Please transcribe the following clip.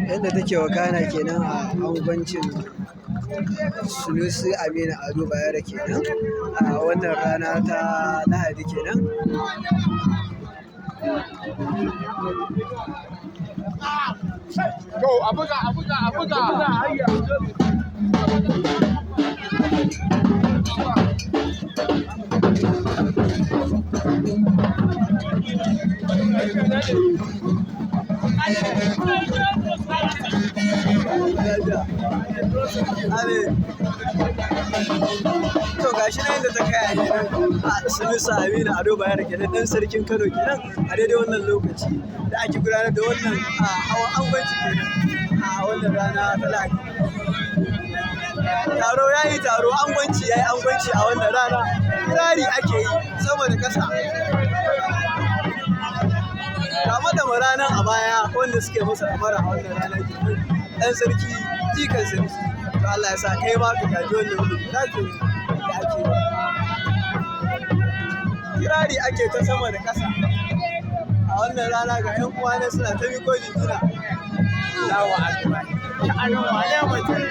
Yadda take wakana kenan a angwancin Sunusi Aminu Ado Bayero kenan a wannan rana ta Lahadi kenan. To a buga, a buga, a buga. Amin. To gashi nan yadda ta kaya kenan a Sunusi Aminu Ado Bayero kenan, ɗan sarkin Kano kenan, a daidai wannan lokaci da ake gudanar da wannan hawan angwanci kenan a wannan rana ta Lahadi. Taro ya yi taro, angwanci ya yi angwanci a wannan rana. Kirari ake yi sama da ƙasa. Ga madamara nan a baya wanda suke masa ɗamara a wannan rana kenan. Ɗan sarki, jikan sarki. To Allah ya sa kai ma ka gaji wannan kujera kenan da ake yi. Kirari ake ta sama da ƙasa. A wannan rana ga 'yan uwa nan suna ta miƙo jinjina. Allahu akbar. Sha'anin wane mutum.